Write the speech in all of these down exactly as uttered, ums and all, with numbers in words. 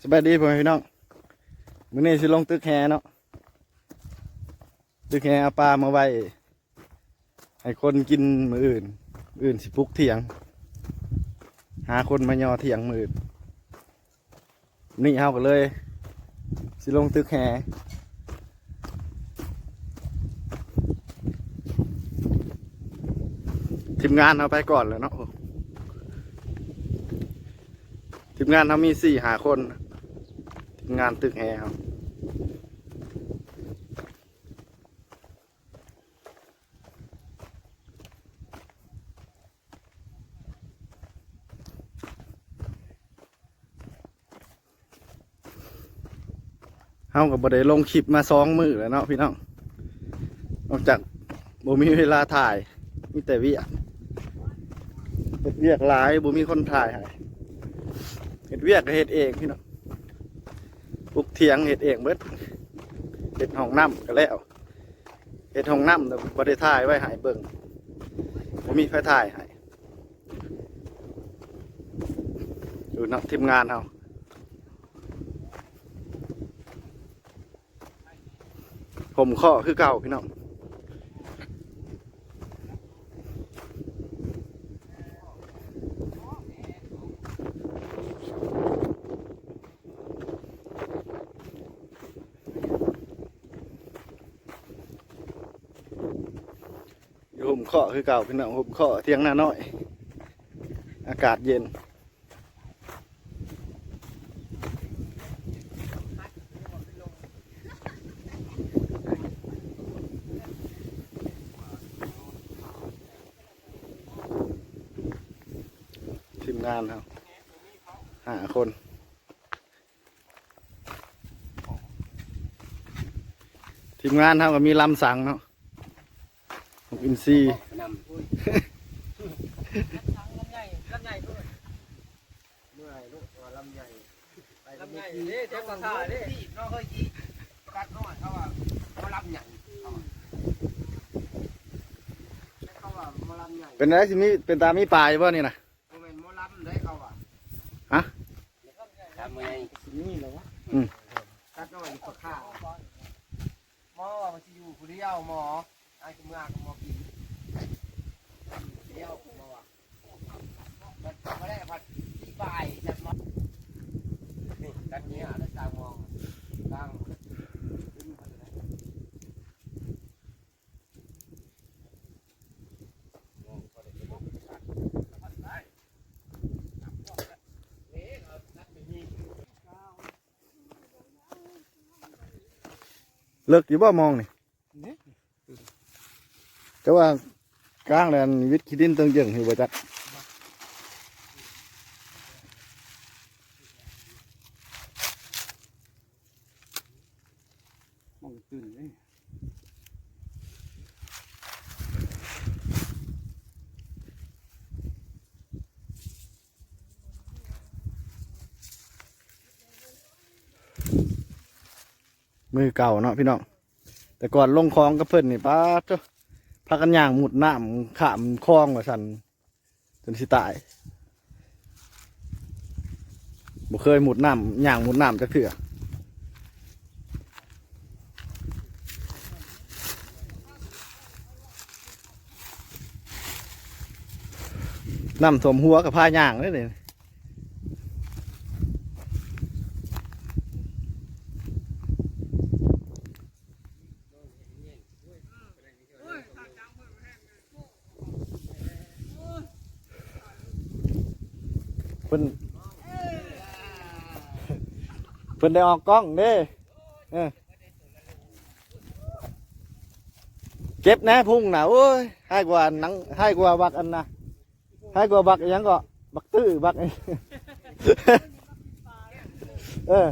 สบายดีพ่อแม่พี่น้อง มื้อนี้สิลงตึกแหเนาะ ตึกแหเอาปลามาไว้ให้คนกินมื้ออื่น มื้ออื่นสิปลุกเที่ยง หาคนมาย่อเที่ยงมื้ออื่น นี่เฮาก็เลยสิลงตึกแห ทีมงานเฮาไปก่อนแล้วเนาะ ทีมงานเฮามีสี่ห้าคน ทีมงานตึกแหเฮา เฮาก็บ่ได้ลงคลิปมาสองมื้อแล้วเนาะพี่น้อง นอกจากบ่มีเวลาถ่าย มีแต่เวียก เฮ็ดเวียกหลาย บ่มีคนถ่ายให้ เฮ็ดเวียกก็เฮ็ดเองพี่น้อง ปลุกเที่ยงเฮ็ดเองเบิด เฮ็ดห้องน้ำก็แล้ว เฮ็ดห้องน้ำแต่บ่ได้ถ่ายไว้ให้เบิ่ง บ่มีไผถ่ายให้ ดูเนาะ ทีมงานเฮา ผมเคาะคือเก่าพี่น้อง อยู่ผมเคาะคือเก่าพี่น้อง ผมเคาะเถียงนาน้อย อากาศเย็น ทีมงานครับ ห้าคน ทีมงานเฮาก็มีลำสังเนาะ ของอินซีย์ นำ ลำใหญ่ ลำใหญ่ด้วย เมื่อยลูกตัวลำใหญ่ ไปลำใหญ่เด้ เจ้าก็ท่าเด้ เนาะ เฮ้ย ตัดน้อยเขาว่า เขาลำใหญ่ เขาว่า เขาว่าหมอลำใหญ่ เป็นไงสิมี เป็นตามีปลาอยู่บ่นี่นะ บ่แม่นหมอลำได้เขาว่า ฮะ ลำใหญ่ นี่เหรอวะ อืม ตัดน้อยอยู่ปากข้าง หมอว่ามันสิอยู่ผู้เดียว หมอ ไอ้เมืองหมอกิน อยู่ผู้เดียว หมอว่า มันบ่ได้พัดที่บ่าย จัดหมอ นี่ ตัดเนี่ย แล้วสร้างหมอง สร้าง เลิกอยู่บ่หมองนี่ นี่ แต่ว่ากลางแดนวิทย์ขี้ดินเติงเจิงอยู่บ่จัก หมองตื่นเลย มือเก่าเนาะพี่น้อง แต่ก่อนลงคลองกับเพิ่นนี่ ป๊าดโธ่ พากันย่างมุดน้ำข้ามคลองว่าซั่น จนสิตาย บ่เคยมุดน้ำ ย่างมุดน้ำจักเทื่อ น้ำท่วมหัวก็พาย่างเลยนี่ เพิ่น เพิ่นได้ออกกล้องเด้ เออ เก็บแหน่พุงน่ะ โอ้ย ให้กว่าหนัง ให้กว่าบักอันน่ะ ให้กว่าบักอิหยังก็ บักตื้อ บัก เออ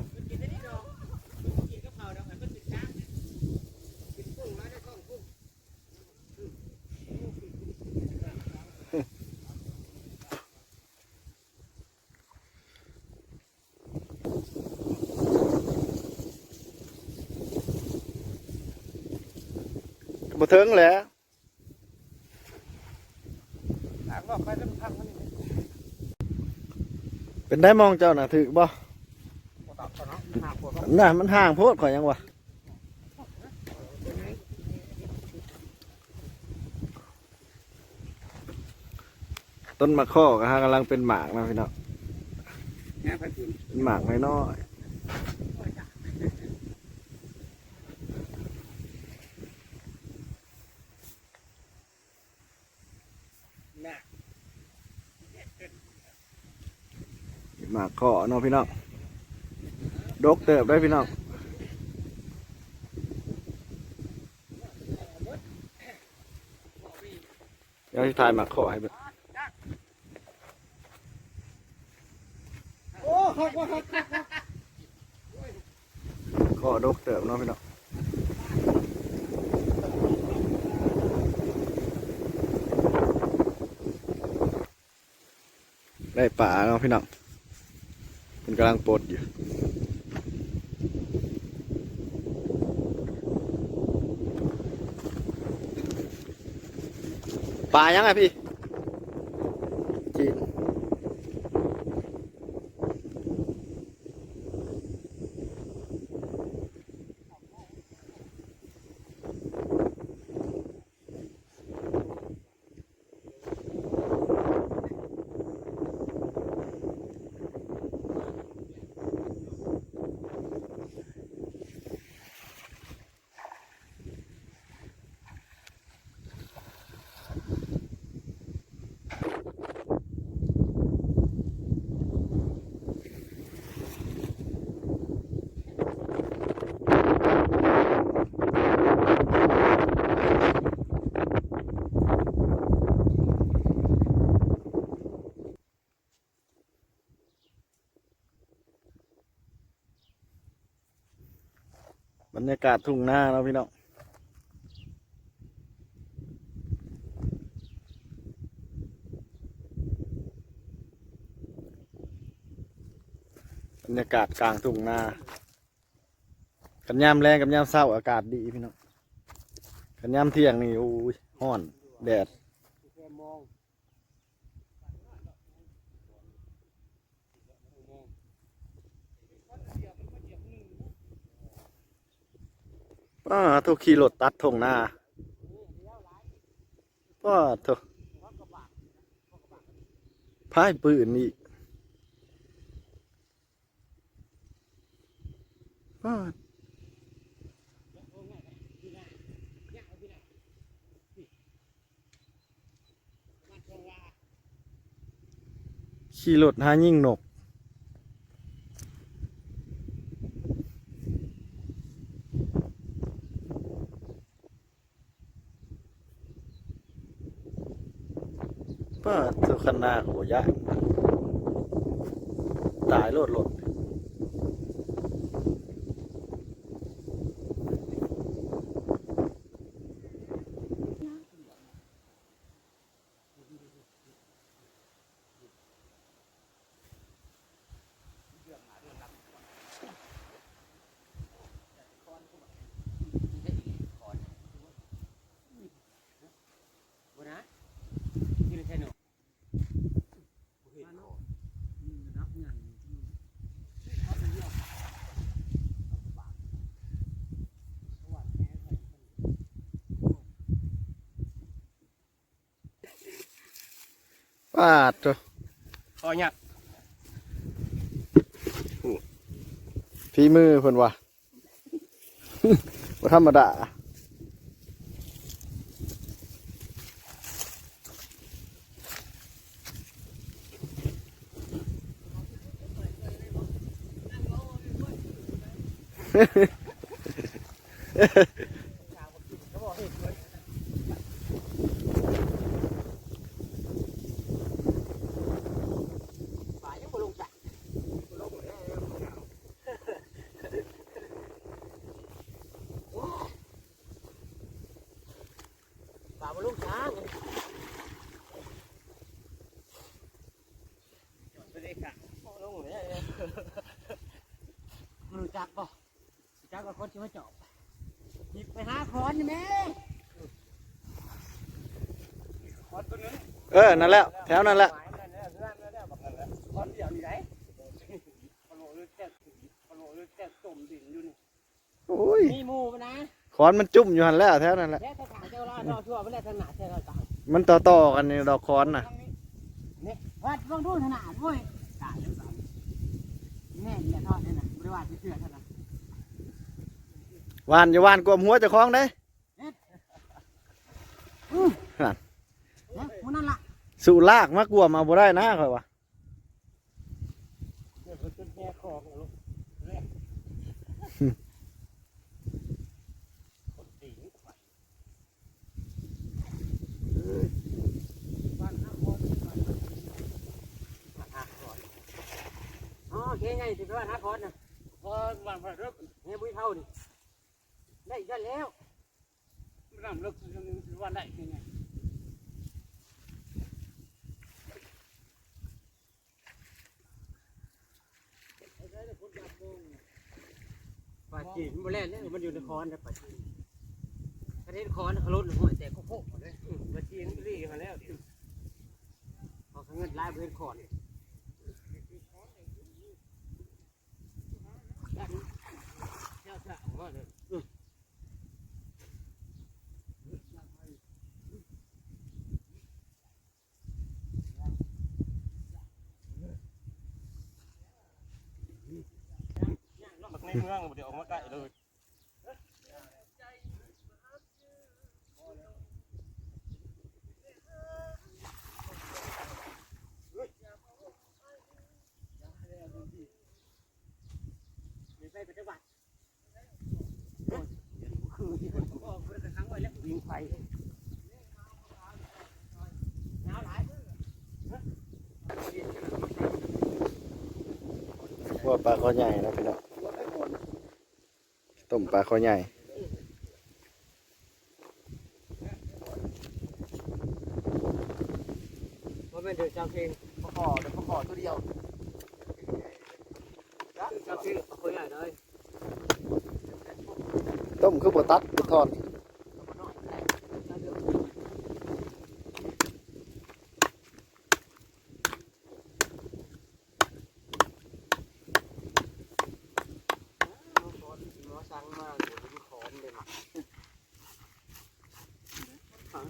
บ่เถิงแหละ หากว่าไปแล้วมันพังมันนี่ เป็นได้มองเจ้าน่ะ ถืกบ่ บ่ต่ น่ะมันห่างโพด ข่อยยังวะ ต้นมะข้อก็ฮะกำลังเป็นหมากนะพี่น้อง เป็นหมากน้อยๆ หมากข้อเนาะพี่น้อง ดกเติบได้พี่น้อง เดี๋ยวสิถ่ายหมากข้อให้เบิ่ง โอ้ครับครับครับครับ ข้อดกเติบเนาะพี่น้อง ได้ปลาเนาะพี่น้อง มันกำลังปลดอยู่ ปลายังไงพี่ จีน บรรยากาศทุ่งนาเนาะพี่น้อง บรรยากาศกลางทุ่งนา คันยามแลงกับยามเช้าอากาศดีพี่น้อง คันยามเที่ยงนี่ โอ้ย ฮ้อน แดด ป้าโท ขี่รถตัดทุ่งนา ป้าโท พายปืนอีก ป้า ขี่รถหายิงนก ป้าโท คันนาโห ยะ ตายโลดโลด ปาดโท คอยักษ์ ฝีมือเพิ่นว่ะ บ่ธรรมดา ปลาบ่ลงช้าง บ่ได้ค่ะ บ่ลงเลย รู้จักบ่ รู้จักว่าคนสิมาจอบ หยิบไปหาขอนนี่แม่ ขอนตัวหนึ่ง เออ นั่นแหละ แถวนั่นแหละ ขอนเดียวนี่ไหน ขอโลเลยแจ้ง ขอโลเลยแจ้ง โอ้ย มีหมู่นะ ขอนมันจุ่มอยู่หั่นแหละ แถวนั้นแหละ แล้วถ้าถามเจ้าลาวเนาะ ทั่วไปแล้วทางหน้าแถวต่าง มันต่อๆกันนี่ดอกขอนน่ะ เนี่ย วัดลองดูขนาด โอ้ย ตายแล้วตาย แน่นแน่นอนเลยนะ บ่ได้ว่าสิเชื่อเท่านั้น หว่านอย่าหว่านกวมหัวเจ้าของเด้ เฮ็ด อืม นั่น เนี่ย หมู่นั่นล่ะ สู่ลากมากวมเอาบ่ได้นะ ข้อยว่า เนี่ย มันเป็นแง่ของลูก แรก คนตี บ้านห้าคน บ้านห้าคน อ๋อ โอเคไง สิไปบ้านห้าคนน่ะ พอบ้านพระเลิก เนี่ย บุ้ยเท่านี่ ได้อีกแล้ว น้ำเลิก บ้านได้ไง ปลาจีนบ่แล่นเด้อ มันอยู่ในคอนนะปลาจีน ถ้าเห็นคอนเขาลดหัวแต่โคกๆหมดเลย อืม ปลาจีนรีมาแล้ว เขาเงินหลายบ่เห็นคอน เจ้าสาวว่าเลย อืม ในเมืองบ่ได้ออกมาใกล้เลย ขั่วปลาคอใหญ่นะพี่น้อง ต้มปลาคอใหญ่ บ่แม่นเด้อ เจ้าเก่ง ปลาขอ เดี๋ยวปลาขอตัวเดียว เจ้าเก่ง ปลาขอใหญ่เลย ต้มคือบ่ตัดบ่ทอด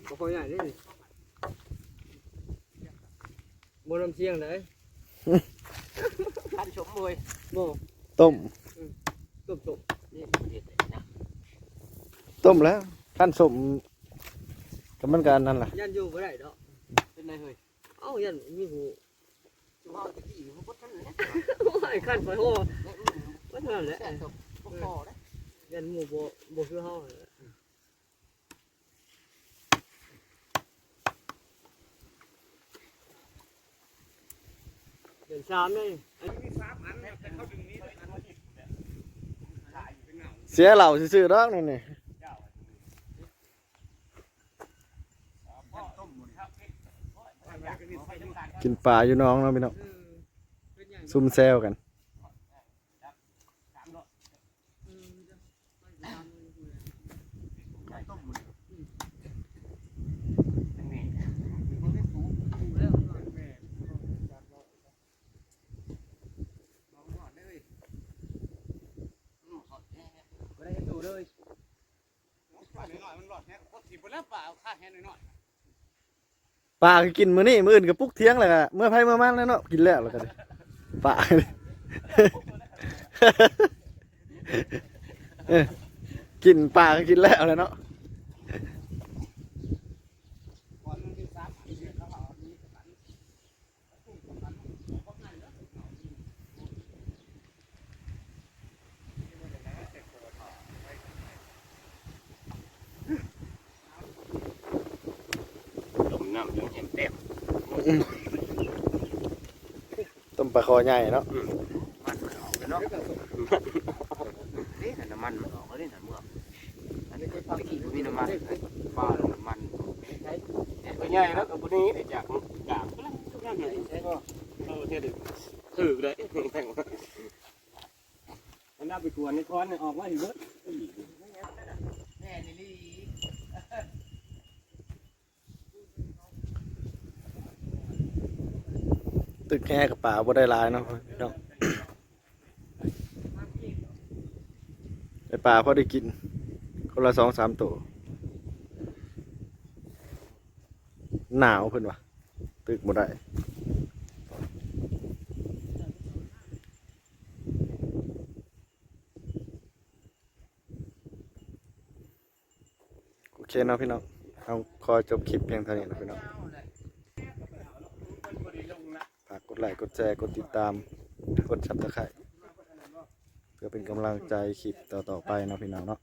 บ่ค่อยใหญ่เด้นี่ บ่น้ำเสียงได๋ คันสมเว้ย บ่ ต้ม อืม ต้มๆ นี่เด็ดเลยนะ ต้มแล้ว คันสม ก็มันก็อันนั้นล่ะ ย่านอยู่บ่ได้ดอก เป็นไงเฮ้ย เอ้า ย่านมีหู จุ่มเอาตะกี้มันบ่ทันแล้ว โอ้ย คันไปโห บ่ทันแล้ว แซ่บสมบ่พอแล้ว ย่านหมู่บ่ บ่คือเฮานั่นแหละ เดือนสามเลย เสียเหล้าซื่อๆดอกนั่นนี่ กินปลาอยู่หนองเนาะพี่น้อง เออ เป็นหยัง ซุ่มแซวกัน ปลาคือกินมื้อนี้ มื้ออื่นก็ปลุกเที่ยงแล้วก็เมือไผเมือมันแล้วเนาะ กินแล้วแล้วก็ ปลา เออ กินปลาก็กินแล้วแหละเนาะ ต้มน้ำยังแหมแต้ม ต้มปลาคอใหญ่เนาะ อืม มันมันออกเลยเนาะ นี่น้ำมันมันออกเลยนะเมื่อ อันนี้ก็ตะกี้บ่มีน้ำมัน ปลาน้ำมัน ตัวใหญ่แล้วก็บ่หนีได้จาก จาก นั่นน่ะ เอาเฮ็ดถืกได้ มันเอาไปกวนในค้อนเนี่ย ออกมาอีกเบิด แม่นอีหลี ตึกแฮกับปลาบ่ได้หลายเนาะพี่น้อง ไป ปลาพอได้กิน คนละสองสามตัว หนาวเพิ่นว่า ตึกบ่ได้ โอเคเนาะพี่น้อง เอาขอจบคลิปเพียงเท่านี้นะพี่น้อง ฝากกดไลค์ กดแชร์ กดติดตาม กด Subscribe เพื่อเป็นกำลังใจคลิปต่อๆไปเนาะพี่น้องเนาะ